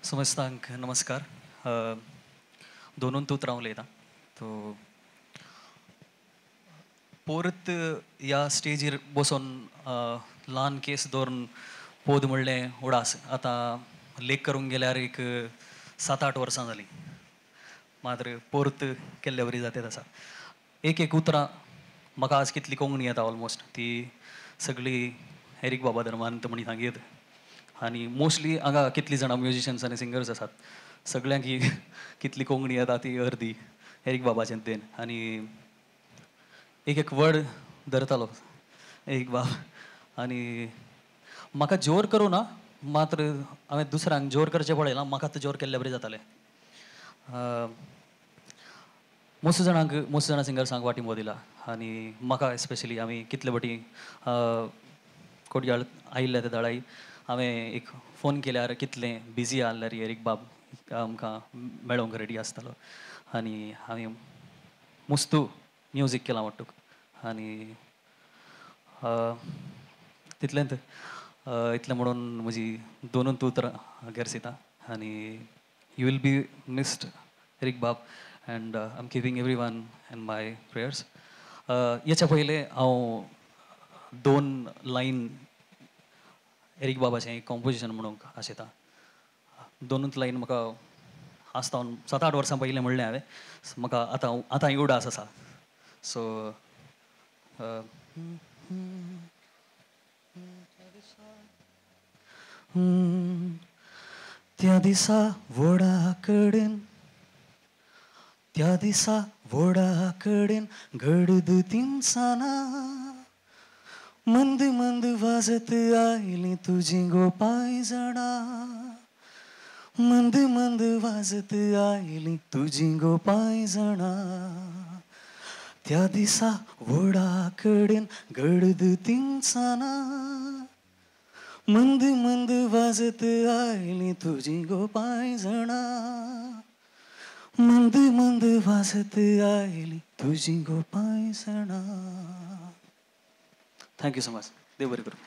समस्तांक नमस्कार. दोनून तूं उलयता तो परत ह्या स्टेजीर बसून ल्हान केस दवरून पोद म्हणलें उडास आतां लेख करूंक गेल्यार एक 7-8 वर्सां जालीं, मात्र परत केल्ले वरी जातेत आसा. एक एक उतरां म्हाका आज कितली कोंकणी येता ऑलमोस्ट ती सगळी एरीक बाबा धर्मांत म्हणी सांगीत. आनी मोस्टली हांगा कितलीं जाणां म्युजिशन्स आनी सिंगर्स आसात, सगळ्यांक ही कितली कोंकणी येता ती अर्दी एरीक बाबाचें देन. आनी एक एक वर्ड धरतालो एक बाब. आनी म्हाका जोर करूं ना, मात्र हांवें दुसऱ्यांक जोर करचें पळयलां, म्हाका तो जोर केल्ले बरें जातालें. मोस्ट जाणांक मोस्ट जाणां सिंगर्सांक वाटी दिला आनी म्हाका एस्पेशली आमी कितले फावटी कोडयाळ आयिल्ले ते दाळाई हांवें एक फोन केल्यार कितलें बिजी आहल्यार एरीक बाब आमकां मेळोंक रेडी आसतालो. आनी हांवें मुस्तू म्युजीक केलां वाटूक. आनी तितलेंत इतलें म्हणून म्हजी दोनूच उतरां गरसिता. आनी you will be missed Eric बाब and I am keeping every one in my prayers. हेच्या पयलें हांव 2 लायन एरीक बाबाचें एक कॉम्पोजिशन म्हणूंक आशेता. दोनूच लायन म्हाका आसता 7-8 वर्सां पयलें म्हणलें हांवें, म्हाका आतां आतां उडास आसा. सो त्या दिसा वडा कडेन, त्या दिसा वडा कडेन गडद तिनसाना मंद मंद वाजत आयली तुजी गो पांयजणां, मंद मंद वाजत आयली तुजी गो पांयजणां. त्या दिसा वडा कडेन गडद तिनसाना मंद मंद वाजत आयली तुजी गो पांयजणां, मंद मंद वाजत आयली तुजी गो पांयजणां. Thank you so much. देव बरें करूं.